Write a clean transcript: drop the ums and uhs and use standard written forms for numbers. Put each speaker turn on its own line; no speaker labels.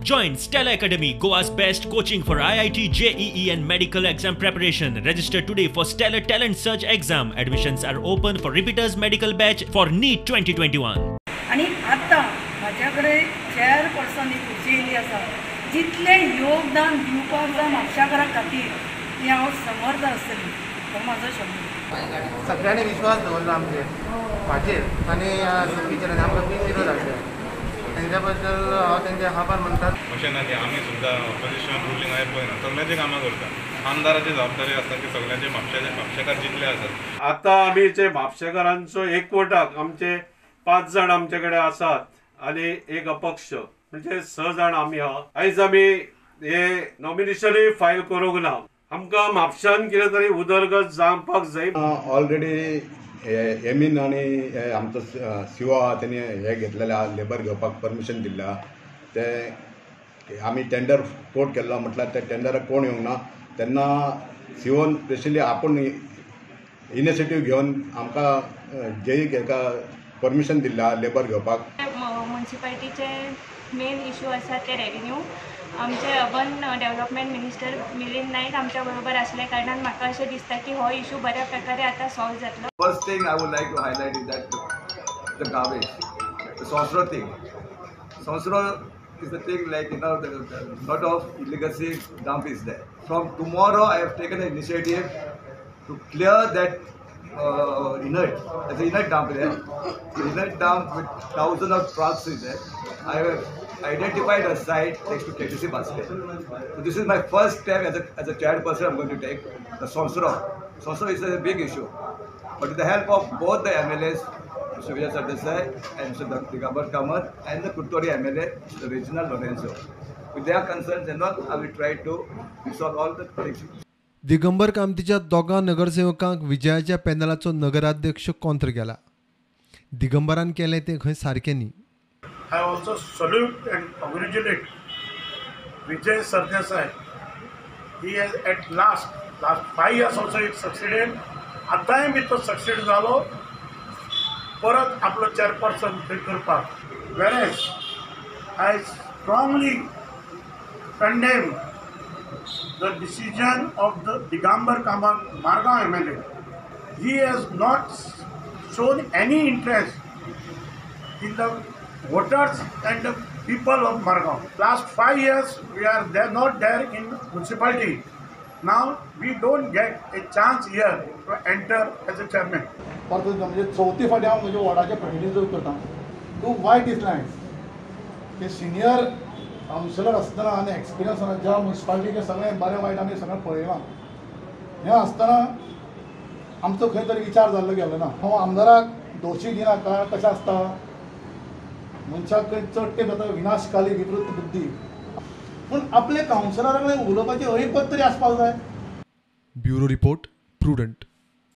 Join Stellar Academy, Goa's best coaching for IIT, JEE and medical exam preparation. Register today for Stellar Talent Search exam. Admissions are open for repeaters medical batch for NEET 2021.
आनी आतां म्हाज्या कडेन chairperson ही खुर्ची येयल्ली आसा, जितलें योगदान दिवपाक जाय म्हापशाकारां खातीर ती हांव समर्थ आसतली, हो म्हाजो शब्द.
सगळ्यांनी विश्वास दवरला आमचेर, म्हाजेर आनी टिचरांनी आमकां बिनविरोध हाडले, तेंच्या बद्दल हांव तेंचे आभार मानता.
अशें ना की आमी सुद्दां ऑपोजिशन रुलींग हांवें पळयना, सगळ्यांची कामां करता. आमदाराची जबाबदारी आसता की सगळ्यांचे म्हापशेकार जितले आसात.
आतां आमी जे म्हापशेकारांचो एकवटाक आमचे 5 जाण आमचे कडेन आसात आनी एक अपक्ष, म्हणजे 6 जाण आमी आहा. आयज आमी हे नॉमिनेशनूय फायल करूंक ना. आमकां म्हापशान कितें तरी उदरगत जावपाक जाय.
ऑलरेडी एमीन आनी आमचो सिओ आहा तेणी हे घेतलेले आहा, लेबर घेवपाक परमिशन दिल्लें आहा. ते आमी टेंडर कोट केल्लो, म्हटल्यार त्या टेंडराक कोण येवंक ना. तेन्ना सिओन स्पेशली आपूण इनिशिएटीव घेवन आमकां जेईक हेका परमिशन दिल्लें आहा लेबर घेवपाक.
म्युनिसिपालिटीचे मेन इशू आसा ते रेवेन्यू. आमचे urban development minister Milind Naik आमच्या बरोबर आसल्या कारणान म्हाका अशें दिसता की हो इशू बऱ्या प्रकारे आतां सॉल्व जातलो.
First thing I would like to highlight is that the garbage, the Sosro thing. Sosro is the thing, like you know, the lot of illegacy dump is there. From tomorrow I have taken an initiative to clear that inert. There's an inert dump there. The inert dump with thousands of trucks is there. I have identified a site next to KTC basket. So this is my first step as a chairperson. I'm going to take the Sosro. Sosro is a big issue, but with the help of both the MLAs, Mr. Vijay Sardesai and Mr. Digambar Kamat, and the Curtorim MLA, Mr. Reginald Lorenzo, with their concerns and all, I will try to resolve all the things.
Digambar कामतीच्या दोगां नगरसेवकांक विजयाच्या पॅनलाचो नगराध्यक्ष कॉंत्र गेला. दिगंबरान केलें तें खंय सारकें न्ही.
I also salute and congratulate Vijay Sardesai. He has at last 5 years also it succeeded. आतांय बी तो सक्सीड जालो परत आपलो चेअरपर्सन थंय करपाक. Whereas I strongly condemn the decision of the Digambar Kamat, Margao MLA. He has not shown any interest in the voters and the people of Margao. Last 5 years we are there, not there in municipality. Now we don't get a chance here to enter as a chairman.
परत म्हणजे चवथी फावटी हांव म्हज्या वॉर्डाचें प्रतिनिधित्व करता. खूब वायट दिसलें की सिनियर कावन्सिलर आसतना आनी एक्सपिरियन्स आसतना ज्या म्युनिसिपालिटीचें सगळें बरें वायट आमी सगळें पळयलां, हें आसतना आमचो खंय तरी विचार जाल्लो गेलो ना. हांव आमदाराक दोशी दिना, कारण कशें आसता मनशाक चड तेंप जाता विनाशकाली विवृत्त बुद्धी, पूण आपले कावन्सिलरा कडेन उलोवपाची ऐपत तरी आसपाक जाय.
Bureau report, Prudent.